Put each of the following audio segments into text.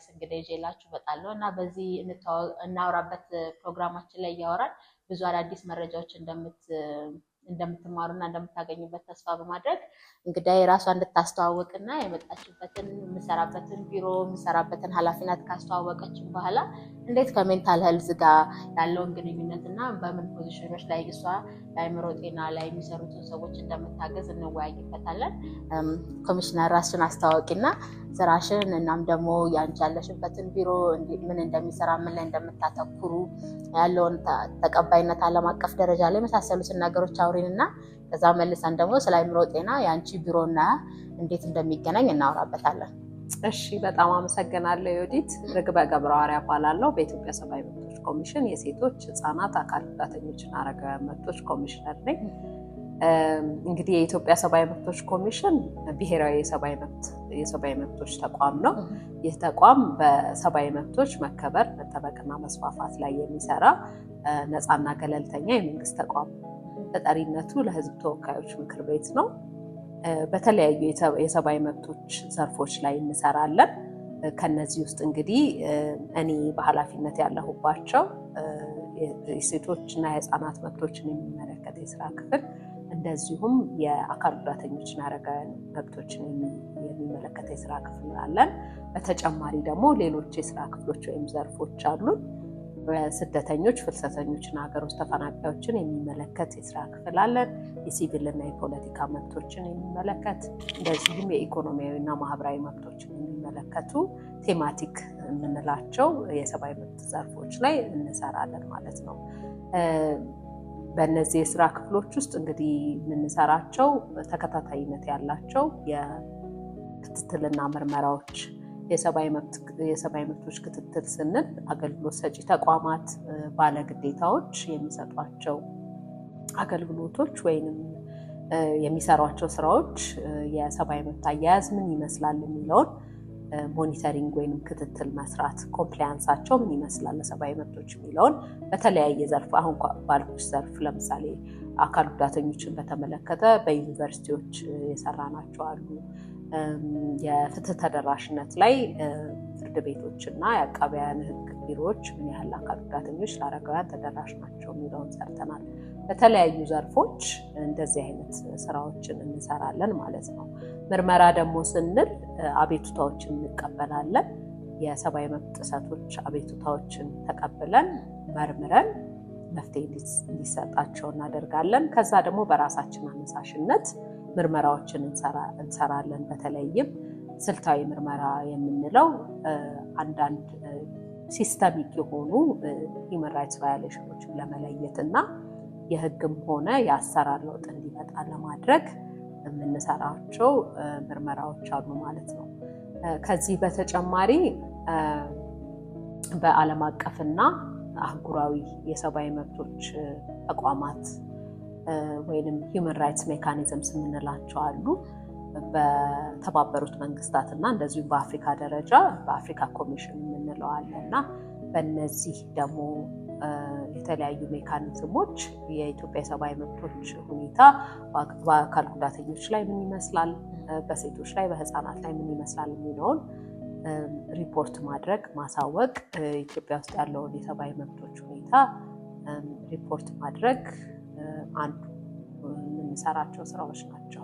አዳዲስ እንግዳ ይዤላችሁ እመጣለሁ እና በዚህ እናውራበት ፕሮግራማችን ላይ እያወራን ብዙ አዳዲስ መረጃዎች እንደምትማሩና እንደምታገኙበት ተስፋ በማድረግ እንግዳዬ ራሷ እንድታስተዋውቅና የመጣችበትን፣ የምሰራበትን ቢሮ፣ የምሰራበትን ኃላፊነት ካስተዋወቀችን በኋላ እንዴት ከ mental health ጋር ያለውን ግንኙነት እና በምን ፖዚሽኖች ላይ እሷ የአእምሮ ጤና ላይ የሚሰሩትን ሰዎች እንደምታገዝ እንወያይበታለን። ኮሚሽነር፣ ራስሽን አስተዋውቂና ስራሽን እናም ደግሞ ያንቺ ያለሽበትን ቢሮ ምን እንደሚሰራ፣ ምን ላይ እንደምታተኩሩ፣ ያለውን ተቀባይነት ዓለም አቀፍ ደረጃ ላይ የመሳሰሉትን ነገሮች አውሪን እና ከዛ መልሰን ደግሞ ስለ አእምሮ ጤና የአንቺ ቢሮና እንዴት እንደሚገናኝ እናወራበታለን። እሺ፣ በጣም አመሰግናለሁ ዮዲት። ርግበ ገብረሐዋርያ እባላለሁ። በኢትዮጵያ ሰብአዊ መብቶች ኮሚሽን የሴቶች፣ ህጻናት፣ አካል ጉዳተኞችና አረጋውያን መብቶች ኮሚሽነር ነኝ። እንግዲህ የኢትዮጵያ ሰብአዊ መብቶች ኮሚሽን ብሔራዊ የሰብአዊ መብቶች ተቋም ነው። ይህ ተቋም በሰብአዊ መብቶች መከበር፣ መጠበቅና መስፋፋት ላይ የሚሰራ ነፃና ገለልተኛ የመንግስት ተቋም ነው። ተጠሪነቱ ለህዝብ ተወካዮች ምክር ቤት ነው። በተለያዩ የሰብአዊ መብቶች ዘርፎች ላይ እንሰራለን። ከነዚህ ውስጥ እንግዲህ እኔ በኃላፊነት ያለሁባቸው የሴቶች እና የህፃናት መብቶችን የሚመለከት የስራ ክፍል፣ እንደዚሁም የአካል ጉዳተኞችና አረጋውያን መብቶችን የሚመለከት የስራ ክፍል አለን። በተጨማሪ ደግሞ ሌሎች የስራ ክፍሎች ወይም ዘርፎች አሉን። ስደተኞች፣ ፍልሰተኞችና ሀገር ውስጥ ተፈናቃዮችን የሚመለከት የስራ ክፍል አለን። የሲቪልና የፖለቲካ መብቶችን የሚመለከት፣ እንደዚሁም የኢኮኖሚያዊና ማህበራዊ መብቶችን የሚመለከቱ thematic የምንላቸው የሰብአዊ መብት ዘርፎች ላይ እንሰራለን ማለት ነው። በእነዚህ የስራ ክፍሎች ውስጥ እንግዲህ የምንሰራቸው ተከታታይነት ያላቸው የክትትልና ምርመራዎች፣ የሰብአዊ መብቶች ክትትል ስንል አገልግሎት ሰጪ ተቋማት ባለግዴታዎች የሚሰጧቸው አገልግሎቶች ወይንም የሚሰሯቸው ስራዎች የሰብአዊ መብት አያያዝ ምን ይመስላል የሚለውን monitoring ወይንም ክትትል መስራት፣ compliance ኣቸው ምን ይመስላል ለሰብአዊ መብቶች የሚለውን በተለያየ ዘርፍ፣ አሁን ባልኩሽ ዘርፍ፣ ለምሳሌ አካል ጉዳተኞችን በተመለከተ በዩኒቨርሲቲዎች የሰራናቸው አሉ። የፍትህ ተደራሽነት ላይ ፍርድ ቤቶች እና የአቃቢያን ሕግ ቢሮዎች ምን ያህል አካል ጉዳተኞች፣ ለአረጋውያን ተደራሽ ናቸው የሚለውን ሰርተናል። በተለያዩ ዘርፎች እንደዚህ አይነት ስራዎችን እንሰራለን ማለት ነው። ምርመራ ደግሞ ስንል አቤቱታዎችን እንቀበላለን። የሰብአዊ መብት ጥሰቶች አቤቱታዎችን ተቀብለን መርምረን መፍትሄ እንዲሰጣቸው እናደርጋለን። ከዛ ደግሞ በራሳችን አነሳሽነት ምርመራዎችን እንሰራለን። በተለይም ስልታዊ ምርመራ የምንለው አንዳንድ systemic የሆኑ human rights violation ኦችን ለመለየት እና የህግም ሆነ የአሰራር ለውጥ እንዲመጣ ለማድረግ የምንሰራቸው ምርመራዎች አሉ ማለት ነው። ከዚህ በተጨማሪ በዓለም አቀፍና አህጉራዊ የሰብአዊ መብቶች ተቋማት ወይንም human rights mechanisms የምንላቸው አሉ። በተባበሩት መንግስታት እና እንደዚሁም በአፍሪካ ደረጃ በአፍሪካ ኮሚሽን የምንለው አለ እና በእነዚህ ደግሞ የተለያዩ mechanism ኦች የኢትዮጵያ የሰብአዊ መብቶች ሁኔታ በአካል ጉዳተኞች ላይ ምን ይመስላል፣ በሴቶች ላይ፣ በህፃናት ላይ ምን ይመስላል የሚለውን ሪፖርት ማድረግ፣ ማሳወቅ፣ ኢትዮጵያ ውስጥ ያለውን የሰብአዊ መብቶች ሁኔታ ሪፖርት ማድረግ አንዱ የምንሰራቸው ስራዎች ናቸው።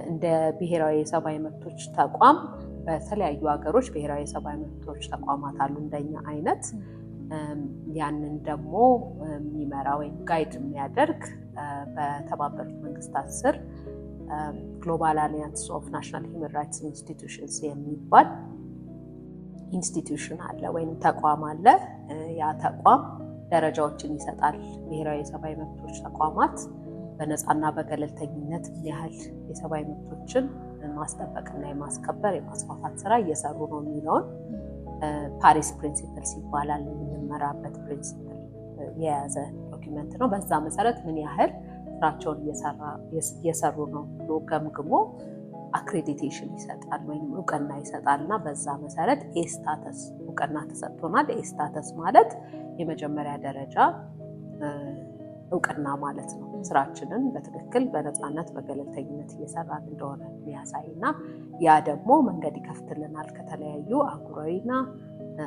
እንደ ብሔራዊ የሰብአዊ መብቶች ተቋም በተለያዩ ሀገሮች ብሔራዊ የሰብአዊ መብቶች ተቋማት አሉ እንደኛ አይነት። ያንን ደግሞ የሚመራ ወይም guide የሚያደርግ በተባበሩት መንግስታት ስር Global Alliance of National Human Rights Institutions የሚባል institution አለ ወይም ተቋም አለ። ያ ተቋም ደረጃዎችን ይሰጣል። ብሔራዊ የሰብአዊ መብቶች ተቋማት በነፃና በገለልተኝነት ምን ያህል የሰብአዊ መብቶችን ማስጠበቅና የማስከበር፣ የማስፋፋት ስራ እየሰሩ ነው የሚለውን Paris Principles ይባላል፣ የምንመራበት principle የያዘ document ነው። በዛ መሰረት ምን ያህል ስራቸውን እየሰሩ ነው ብሎ ገምግሞ accreditation ይሰጣል ወይም እውቅና ይሰጣል እና በዛ መሰረት A status እውቅና ተሰጥቶናል። A status ማለት የመጀመሪያ ደረጃ እውቅና ማለት ነው። ስራችንን በትክክል በነፃነት በገለልተኝነት እየሰራን እንደሆነ የሚያሳይ እና ያ ደግሞ መንገድ ይከፍትልናል ከተለያዩ አህጉራዊና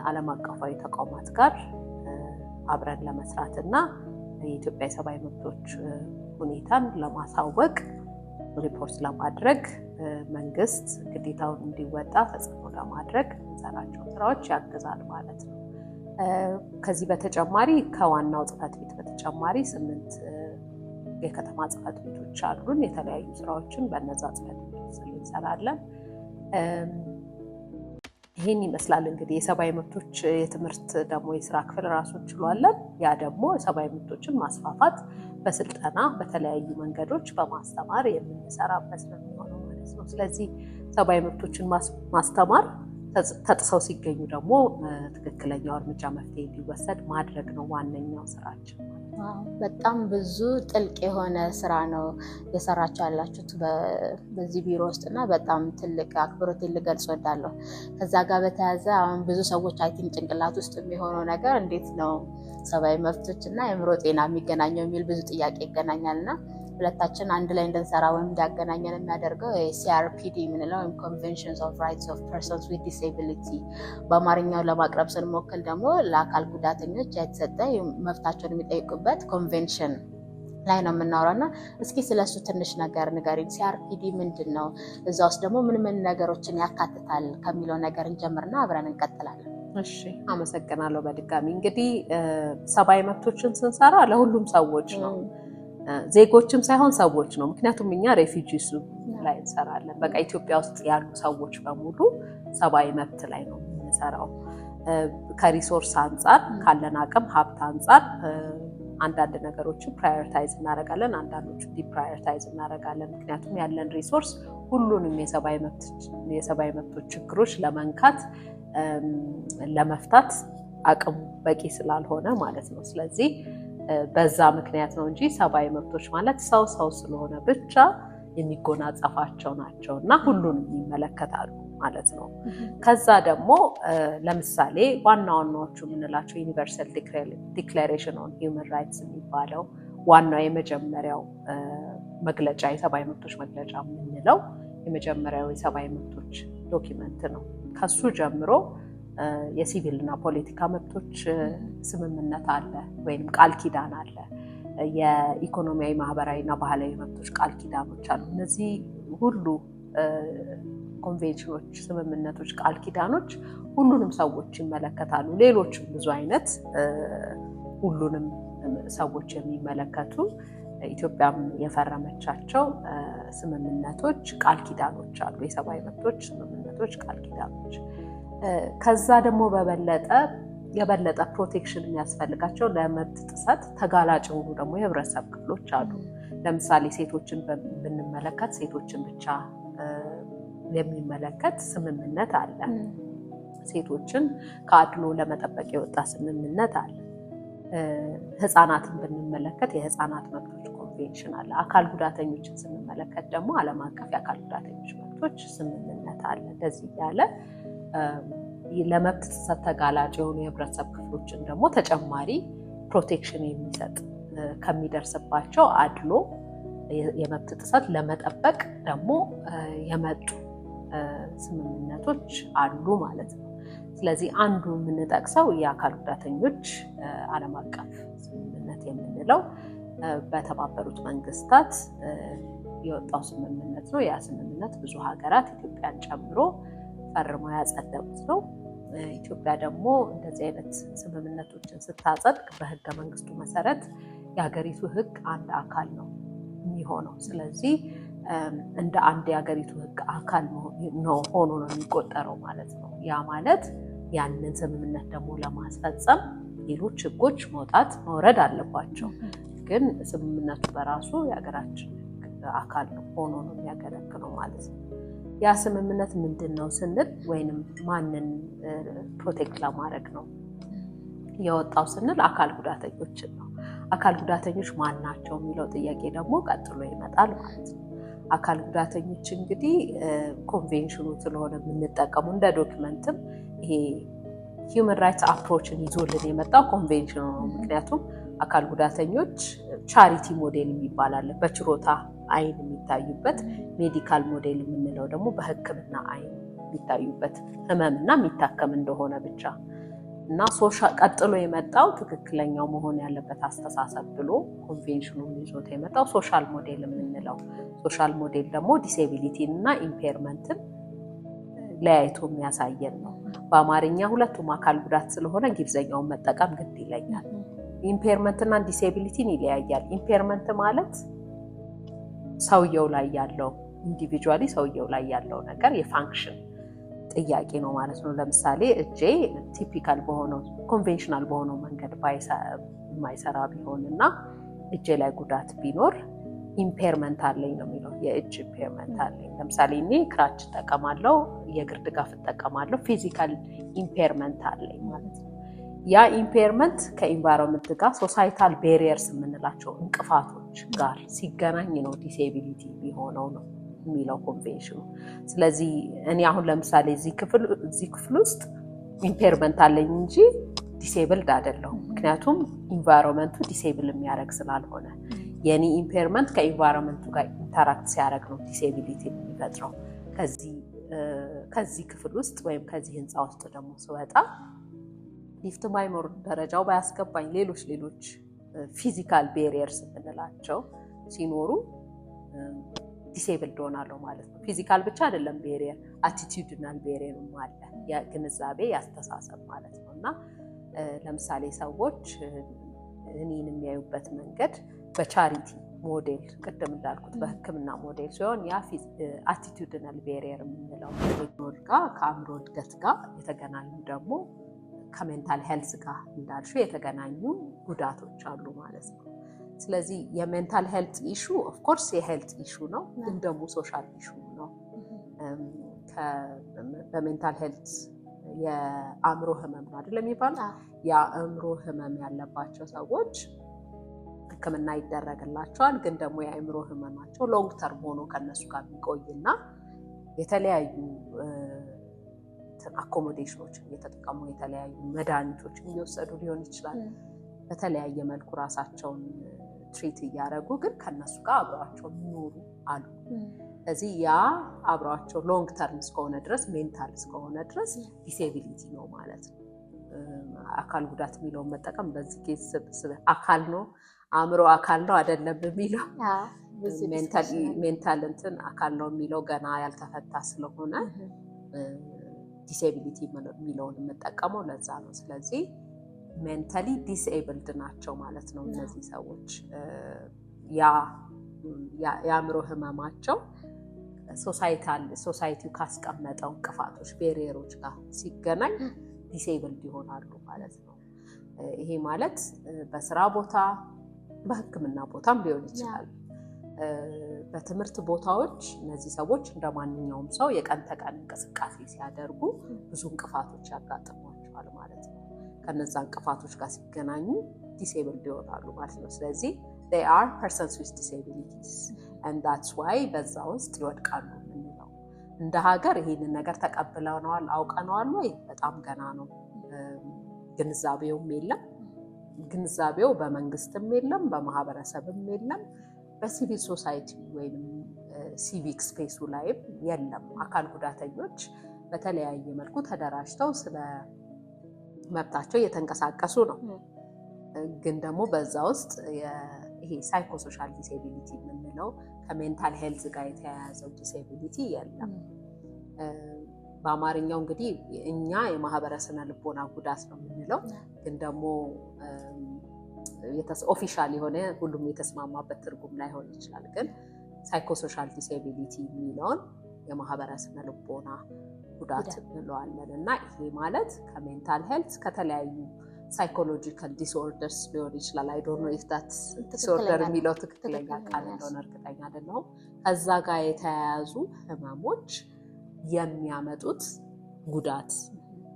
ዓለም አቀፋዊ ተቋማት ጋር አብረን ለመስራት እና የኢትዮጵያ የሰብአዊ መብቶች ሁኔታን ለማሳወቅ፣ ሪፖርት ለማድረግ፣ መንግስት ግዴታውን እንዲወጣ ተጽዕኖ ለማድረግ የምንሰራቸው ስራዎች ያግዛል ማለት ነው። ከዚህ በተጨማሪ ከዋናው ጽህፈት ቤት በተጨማሪ 8 የከተማ ጽህፈት ቤቶች አሉን። የተለያዩ ስራዎችን በነዛ ጽህፈት ቤቶች ስር እንሰራለን። ይህን ይመስላል እንግዲህ። የሰብአዊ መብቶች የትምህርት ደግሞ የስራ ክፍል ራሱን ችሏለን። ያ ደግሞ የሰብአዊ መብቶችን ማስፋፋት በስልጠና በተለያዩ መንገዶች በማስተማር የምንሰራበት ነው የሚሆነው ማለት ነው። ስለዚህ ሰብአዊ መብቶችን ማስተማር፣ ተጥሰው ሲገኙ ደግሞ ትክክለኛው እርምጃ መፍትሄ እንዲወሰድ ማድረግ ነው ዋነኛው ስራችን። በጣም ብዙ ጥልቅ የሆነ ስራ ነው የሰራችሁ ያላችሁት በዚህ ቢሮ ውስጥ እና በጣም ትልቅ አክብሮቴን ልገልጽ እወዳለሁ። ከዛ ጋር በተያያዘ አሁን ብዙ ሰዎች I think ጭንቅላት ውስጥ የሚሆነው ነገር እንዴት ነው ሰብአዊ መብቶች እና የአእምሮ ጤና የሚገናኘው የሚል ብዙ ጥያቄ ይገናኛል። እና ሁለታችን አንድ ላይ እንድንሰራ ወይም እንዲያገናኘን የሚያደርገው CRPD የምንለው ወይም Conventions of Rights of Persons with Disability፣ በአማርኛው ለማቅረብ ስንሞክር ደግሞ ለአካል ጉዳተኞች የተሰጠ መብታቸውን የሚጠይቁበት ኮንቬንሽን ላይ ነው የምናወራው። እና እስኪ ስለሱ ትንሽ ነገር ንገሪኝ። CRPD ምንድን ነው? እዛ ውስጥ ደግሞ ምን ምን ነገሮችን ያካትታል ከሚለው ነገር እንጀምርና አብረን እንቀጥላለን። እሺ፣ አመሰግናለሁ። በድጋሚ እንግዲህ ሰብአዊ መብቶችን ስንሰራ ለሁሉም ሰዎች ነው፣ ዜጎችም ሳይሆን ሰዎች ነው። ምክንያቱም እኛ refugees ላይ እንሰራለን። በቃ ኢትዮጵያ ውስጥ ያሉ ሰዎች በሙሉ ሰብአዊ መብት ላይ ነው የምንሰራው። ከ resource አንጻር፣ ካለን አቅም ሀብት አንጻር አንዳንድ ነገሮችን prioritize እናደርጋለን፣ አንዳንዶቹ deprioritize እናደርጋለን። ምክንያቱም ያለን resource ሁሉንም የሰብአዊ መብቶች ችግሮች ለመንካት፣ ለመፍታት አቅሙ በቂ ስላልሆነ ማለት ነው። ስለዚህ በዛ ምክንያት ነው እንጂ ሰብአዊ መብቶች ማለት ሰው ሰው ስለሆነ ብቻ የሚጎናጸፋቸው ናቸው እና ሁሉንም ይመለከታሉ ማለት ነው። ከዛ ደግሞ ለምሳሌ ዋና ዋናዎቹ የምንላቸው Universal Declaration on Human Rights የሚባለው ዋናው የመጀመሪያው መግለጫ፣ የሰብአዊ መብቶች መግለጫ የምንለው የመጀመሪያው የሰብአዊ መብቶች document ነው። ከሱ ጀምሮ የሲቪል እና ፖለቲካ መብቶች ስምምነት አለ ወይም ቃል ኪዳን አለ። የኢኮኖሚያዊ፣ ማህበራዊ እና ባህላዊ መብቶች ቃል ኪዳኖች አሉ። እነዚህ ሁሉ ኮንቬንሽኖች፣ ስምምነቶች፣ ቃል ኪዳኖች ሁሉንም ሰዎች ይመለከታሉ። ሌሎችም ብዙ አይነት ሁሉንም ሰዎች የሚመለከቱ ኢትዮጵያም የፈረመቻቸው ስምምነቶች፣ ቃል ኪዳኖች አሉ። የሰብአዊ መብቶች ስምምነቶች፣ ቃል ኪዳኖች። ከዛ ደግሞ በበለጠ የበለጠ protection የሚያስፈልጋቸው፣ ለመብት ጥሰት ተጋላጭ የሆኑ ደግሞ የህብረተሰብ ክፍሎች አሉ። ለምሳሌ ሴቶችን ብንመለከት ሴቶችን ብቻ የሚመለከት ስምምነት አለ። ሴቶችን ከአድሎ ለመጠበቅ የወጣ ስምምነት አለ። ህፃናትን ብንመለከት የህፃናት መብቶች ኮንቬንሽን አለ። አካል ጉዳተኞችን ስንመለከት ደግሞ ዓለም አቀፍ የአካል ጉዳተኞች መብቶች ስምምነት አለ። እንደዚህ እያለ ለመብት ጥሰት ተጋላጭ የሆኑ የህብረተሰብ ክፍሎችን ደግሞ ተጨማሪ protection የሚሰጥ፣ ከሚደርስባቸው አድሎ፣ የመብት ጥሰት ለመጠበቅ ደግሞ የመጡ ስምምነቶች አሉ ማለት ነው። ስለዚህ አንዱ የምንጠቅሰው የአካል ጉዳተኞች ዓለም አቀፍ ስምምነት የምንለው በተባበሩት መንግስታት የወጣው ስምምነት ነው። ያ ስምምነት ብዙ ሀገራት ኢትዮጵያን ጨምሮ ፈርመው ያጸደቁት ነው። ኢትዮጵያ ደግሞ እንደዚህ አይነት ስምምነቶችን ስታጸድቅ በህገ መንግስቱ መሰረት የሀገሪቱ ህግ አንድ አካል ነው የሚሆነው። ስለዚህ እንደ አንድ የሀገሪቱ ህግ አካል ሆኖ ነው የሚቆጠረው ማለት ነው። ያ ማለት ያንን ስምምነት ደግሞ ለማስፈጸም ሌሎች ህጎች መውጣት መውረድ አለባቸው። ግን ስምምነቱ በራሱ የሀገራችን ህግ አካል ሆኖ ነው የሚያገለግለው ማለት ነው። ያ ስምምነት ምንድን ነው ስንል ወይንም ማንን protect ለማድረግ ነው የወጣው ስንል አካል ጉዳተኞችን ነው። አካል ጉዳተኞች ማን ናቸው የሚለው ጥያቄ ደግሞ ቀጥሎ ይመጣል ማለት ነው። አካል ጉዳተኞች እንግዲህ ኮንቬንሽኑ ስለሆነ የምንጠቀሙ እንደ document ም ይሄ human rights approach ን ይዞልን የመጣው ኮንቬንሽኑ ነው። ምክንያቱም አካል ጉዳተኞች charity model የሚባል አለ፣ በችሮታ አይን የሚታዩበት። Medical model የምንለው ደግሞ በሕክምና አይን የሚታዩበት፣ ህመምና የሚታከም እንደሆነ ብቻ። እና ቀጥሎ የመጣው ትክክለኛው መሆን ያለበት አስተሳሰብ ብሎ ኮንቬንሽኑ ይዞት የመጣው social model የምንለው፣ social model ደግሞ disability ን እና impairment ን ለያይቶ የሚያሳየን ነው። በአማርኛ ሁለቱም አካል ጉዳት ስለሆነ እንግሊዝኛውን መጠቀም ግድ ይለኛል። Impairment እና disability ን ይለያያል። Impairment ማለት ሰውየው ላይ ያለው፣ individually ሰውየው ላይ ያለው ነገር የ function ጥያቄ ነው ማለት ነው። ለምሳሌ እጄ typical በሆነው፣ conventional በሆነው መንገድ የማይሰራ ቢሆን እና እጄ ላይ ጉዳት ቢኖር impairment አለኝ ነው የሚለው። የእጅ impairment አለኝ። ለምሳሌ እኔ crutch እጠቀማለሁ፣ የእግር ድጋፍ እጠቀማለሁ። Physical impairment አለኝ ማለት ነው። ያ impairment ከ environment ጋር፣ societal barriers የምንላቸው እንቅፋቶች ጋር ሲገናኝ ነው disability የሚሆነው ነው የሚለው ኮንቬንሽኑ። ስለዚህ እኔ አሁን ለምሳሌ እዚህ ክፍል ውስጥ impairment አለኝ እንጂ disabled አይደለሁም። ምክንያቱም environment ኡ disable የሚያደርግ ስላልሆነ የኔ impairment ከ environment ኡ ጋር interact ሲያደርግ ነው disability የሚፈጥረው። ከዚህ ክፍል ውስጥ ወይም ከዚህ ህንፃ ውስጥ ደግሞ ስወጣ ሊፍት ባይኖር፣ ደረጃው ባያስገባኝ፣ ሌሎች ሌሎች physical barriers የምንላቸው ሲኖሩ disabled ሆናለሁ ማለት ነው። Physical ብቻ አይደለም barrier፣ attitudinal barrier ም አለ፣ ግንዛቤ፣ ያስተሳሰብ ማለት ነው። እና ለምሳሌ ሰዎች እኔን የሚያዩበት መንገድ በ charity model፣ ቅድም እንዳልኩት በሕክምና ሞዴል ሲሆን ያ attitudinal barrier የምንለው ጋር፣ ከአእምሮ እድገት ጋር የተገናኙ ደግሞ፣ ከ mental health ጋር እንዳልሽው የተገናኙ ጉዳቶች አሉ ማለት ነው። ስለዚህ የ mental health issue of course የ health issue ነው፣ ግን ደግሞ social issue ነው። በ mental health የአእምሮ ህመም ነው አይደል የሚባለው? የአእምሮ ህመም ያለባቸው ሰዎች ሕክምና ይደረግላቸዋል። ግን ደግሞ የአእምሮ ህመማቸው long term ሆኖ ከነሱ ጋር የሚቆይና የተለያዩ accommodation ኦችን እየተጠቀሙ፣ የተለያዩ መድኃኒቶችን እየወሰዱ ሊሆን ይችላል። በተለያየ መልኩ ራሳቸውን treat እያደረጉ ግን ከነሱ ጋር አብረዋቸው የሚኖሩ አሉ። ስለዚህ ያ አብረዋቸው long term እስከሆነ ድረስ፣ mental እስከሆነ ድረስ disability ነው ማለት ነው። አካል ጉዳት የሚለውን መጠቀም በዚህ case አካል ነው፣ አእምሮ አካል ነው አይደለም የሚለው፣ mental እንትን አካል ነው የሚለው ገና ያልተፈታ ስለሆነ disability የሚለውን የምጠቀመው ለዛ ነው። ስለዚህ mentally disabled ናቸው ማለት ነው እነዚህ ሰዎች። ያ የአእምሮ ህመማቸው society ው ካስቀመጠው እንቅፋቶች፣ barrier ኦች ጋር ሲገናኝ disabled ይሆናሉ ማለት ነው። ይሄ ማለት በስራ ቦታ፣ በሕክምና ቦታም ሊሆን ይችላል። በትምህርት ቦታዎች እነዚህ ሰዎች እንደ ማንኛውም ሰው የቀን ተቀን እንቅስቃሴ ሲያደርጉ ብዙ እንቅፋቶች ያጋጥሟቸዋል ማለት ነው። ከነዛ እንቅፋቶች ጋር ሲገናኙ disabled ይሆናሉ ማለት ነው። ስለዚህ they are persons with disabilities and that's why በዛ ውስጥ ይወድቃሉ የምንለው። እንደ ሀገር ይሄንን ነገር ተቀብለነዋል፣ አውቀነዋል ወይ? በጣም ገና ነው። ግንዛቤውም የለም። ግንዛቤው በመንግስትም የለም፣ በማህበረሰብም የለም፣ በ civil society ወይም civic space ኡ ላይም የለም። አካል ጉዳተኞች በተለያየ መልኩ ተደራጅተው ስለ መብታቸው እየተንቀሳቀሱ ነው። ግን ደግሞ በዛ ውስጥ ይሄ psychosocial disability የምንለው፣ ከ mental health ጋር የተያያዘው disability የለም። በአማርኛው እንግዲህ እኛ የማህበረ ስነ ልቦና ጉዳት ነው የምንለው፣ ግን ደግሞ official የሆነ ሁሉም የተስማማበት ትርጉም ላይሆን ይችላል። ግን psychosocial disability የሚለውን የማህበረ ስነ ልቦና ጉዳት እንለዋለን እና ይሄ ማለት ከ mental health፣ ከተለያዩ psychological disorders ሊሆን ይችላል። I don't know if that disorder የሚለው ትክክለኛ ቃል እንደሆነ እርግጠኛ አይደለሁም። ከዛ ጋር የተያያዙ ህመሞች የሚያመጡት ጉዳት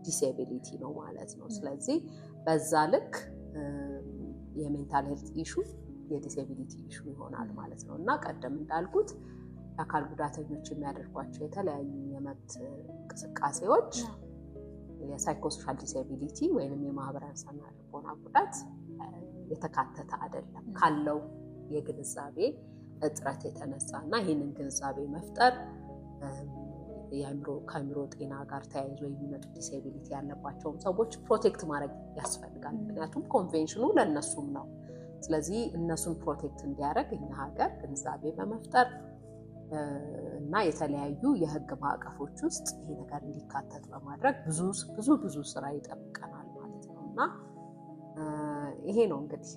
disability ነው ማለት ነው። ስለዚህ በዛ ልክ የ mental health issue የ disability issue ይሆናል ማለት ነው። እና ቀደም እንዳልኩት የአካል ጉዳተኞች የሚያደርጓቸው የተለያዩ የመብት እንቅስቃሴዎች የ psychosocial disability ወይንም የማህበራዊ ስነ ልቦና ጉዳት የተካተተ አይደለም ካለው የግንዛቤ እጥረት የተነሳ። እና ይህንን ግንዛቤ መፍጠር፣ ከአእምሮ ጤና ጋር ተያይዞ የሚመጡ disability ያለባቸውን ሰዎች protect ማድረግ ያስፈልጋል። ምክንያቱም ኮንቬንሽኑ ለእነሱም ነው። ስለዚህ እነሱን protect እንዲያደርግ እኛ ሀገር ግንዛቤ በመፍጠር እና የተለያዩ የሕግ ማዕቀፎች ውስጥ ይሄ ነገር እንዲካተት በማድረግ ብዙ ብዙ ብዙ ስራ ይጠብቀናል ማለት ነው። እና ይሄ ነው እንግዲህ።